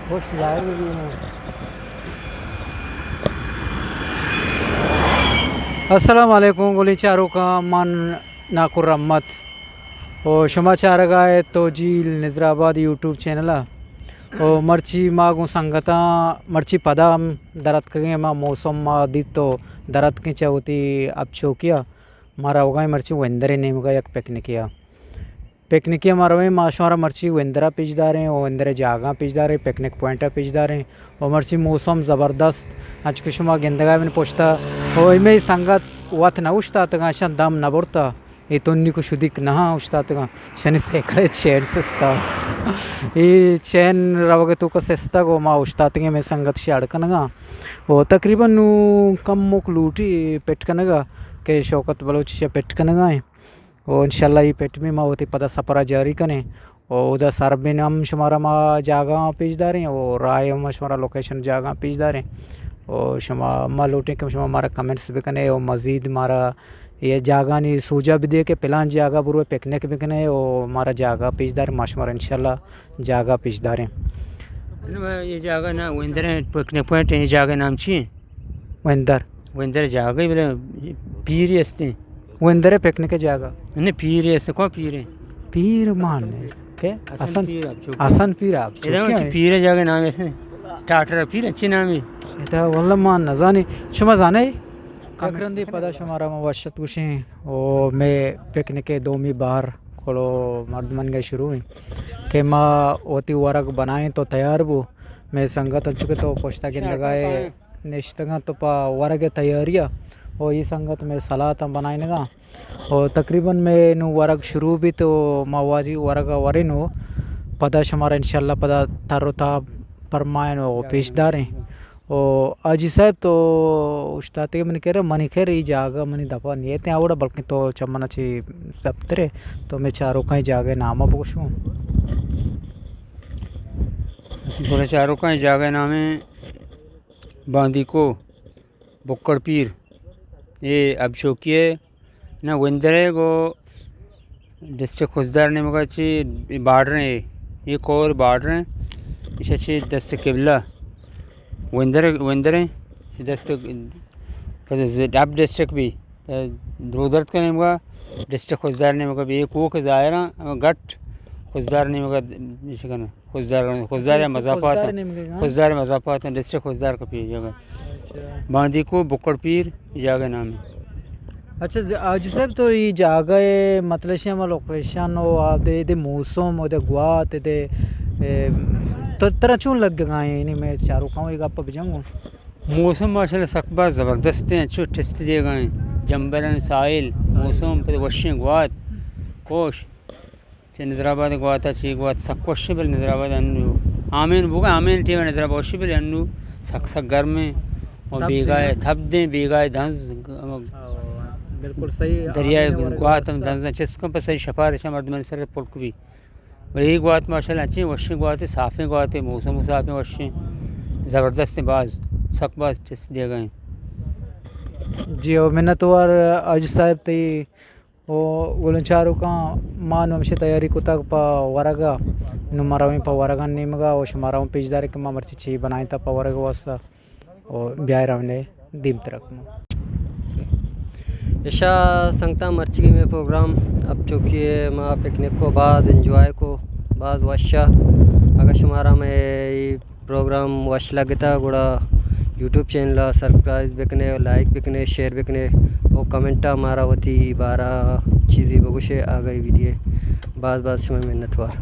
پشت ظاہر بہ بیت۔ السلام علیکم گلیں چاروکاں، من ناکر رحمت و شما چارگا ات تو جیل نظر آباد یوٹیوب چینل ءَ۔ و مرچی ما گوں سنگتاں مرچی پدا ہم در اتکگیں، ما موسم ما دیت تو در اتکیں چہ وتی اب چوکی ءَ۔ ما روگائیں مرچی وندرے نیمگا یک پکنکے ءَ۔ پکنکے ءَ ما رویں، ما شمارا مرچی وندرا پیش داریں و وندرے جاگاں پیش داریں، پکنک پوائنٹا پیش داریں و مرچی موسم زبردست، انچو کہ شما گندگا من پشتا و ایمے سنگت وت نہ اوشتاتگاں، اشاں دم نہ برتا، اے تنی کو شدیک نہ اوشتاتگاں، شنی سیکل چین سستا، اے چین روگ تو کا سستا گو ما اوشتاتگیں، میں سنگت شی اڑ کنگاں و تقریباً نو کم مک لوٹی پٹ کنگا کہ شوکت بلوچ شی پٹ کنگا ہیں۔ و انشاءاللہ اے پٹ میں ما وتی پدا سفر ءَ جاری کنیں و اودا سر بین ہم شمارا ما جاگہ پیش داریں و راہ ہم شمارا لوکیشن جاگہ پیش داریں و شما ما لوٹیں کہ شما مارا کمنٹس بکنے و مزید مارا یہ جاگانی سوجا بدے کہ پلان جاگہ برو پکنک بکنے و مارا جاگہ پیش دار، ما شمارا انشاءاللہ جاگہ پیش داریں۔ نو، یہ جاگہ نا وندر پکنک پوائنٹ، یہ جاگہ نام چی ہے؟ وندر۔ وندر جاگہ بلے پیری ہستے۔ وندر پکنک جاگہ۔ نہیں، پیری ہستے، کون پیری؟ پیر مان کہ حسن، حسن پیر آپ چوکی۔ حسن پیر آپ چوکی۔ ادا پیر جاگہ نام ہے۔ ٹاٹر پیر اچھے نام ہے۔ ادا واللہ مان نزانی۔ شما زانے؟ کمرندی پدا شمارا ما وشت گوشیں۔ او میں پکنک دومی بار کلو مردمن گئے شروع ہیں کہ ما وتی ورگ بنائیں تو تیار بو۔ میں سنگت انچو کہ تو پشتا گندگائے نشتگاں تو پہ ورگ ءِ تیاری ءَ۔ او اے سنگت مئے سلاتاں بنائینگاں۔ او تقریباً مئے نوں ورگ شروع بیت و ما واری ورگ ءَ وریں و پدا شمارا انشاءاللہ پدا تر و تاب پرمائیں و پیش داریں۔ او حاجی صاحب تو اوشتاتگ منی کرا، منی خیر اے جاگہ منی دپا نیت ہیں اوڑا، بلکن تو چہ منا چی دپترے تو مئے چاروکاں اے جاگہ نام ءَ بگوشوں۔ گڑا چاروکاں اے جاگہ نام ہے باندیکو بکڑ پیر، اے اب چوکی ہے، نہ وندر ہے گو ڈسٹرکٹ خضدار نیمگا چی بارڈر ہے، یہ کور بارڈر ہے، ایشا چی دست قبلہ وندر، وندر ہے، دست اب ڈسٹرکٹ بھی درودرت کا نیمگا ڈسٹرکٹ خضدار نیمگا بھی، یہ کوک ظاہرہ گٹ خضدار نیمگا ایشا کنا۔ خضدار، خضدار اچھا، مضافات خضدار ہیں۔ نیمگے، ہاں۔ خضدار مضافات ہیں، ڈسٹرکٹ خضدار کا پیر جگہ۔ اچھا۔ باندیکو بکڑ پیر جاگہ نام ہے۔ اچھا، ز-، حاجی صاحب تو یہ جاگہ ہے، مطلب شے ہم لوکیشن ہو، آ دے، دے موسم ہو، دے گوات دے، اے، تو ترا چون لگ گئے ہیں؟ یعنی میں چاروکاں یہ گپ بجنگوں۔ موسم ماشاءاللہ سک باز زبردست ہیں، چو ٹیسٹ دے گئے ہیں۔ جمبرن ساحل، موسم پہ وشیں گوات، کوش۔ چہ نظر آباد گواتا چی گوات سک وش بل نظر آباد انو آمین بوگا، آمین ٹیم نظر آباد وش بل انو سک سک گرم ہیں۔ و تب بیگاہ دیں۔ تب دیں، بیگاہ دنز، ہاں، بالکل صحیح۔ دریائے آمین ورگا گوات ہم واسطہ۔ دنز چست کن پہ صحیح شپار شا مردمانی سر پلک بھی۔ و یہ گوات ماشاءاللہ اچھے وشیں گوات، صافیں گوات، موسم صافیں وشیں، زبردست باز، سک باز چست دیگا ہیں۔ جی او منتوار حاج صاحب تئی۔ و گلیں چاروکاں، ما نوں ہمشی تیاری کتگ پہ ورگ ءَ، نوں ما رویں پہ ورگانی نیمگ ءَ و شمارا ہوں پیش داریں کہ ما مرچی چی بنائینتگ پہ ورگ ءِ واستہ و بیائے رونے دیم ترک ما۔ اشا سنگتاں، مرچیگی مئے پروگرام اب چوکی ہے، ما پکنک کو باز انجوائے کو، باز وشا۔ اگر شمارا مئے پروگرام وش لگتا گڑا یوٹیوب چینل ءَ سبسکرائب بکنے، لائک بکنے، شیئر بکنے و کمنٹ ءَ مارا وتی بارہ چیزی بگوشے آگاہی بدیے۔ باز باز شمئے منتوار۔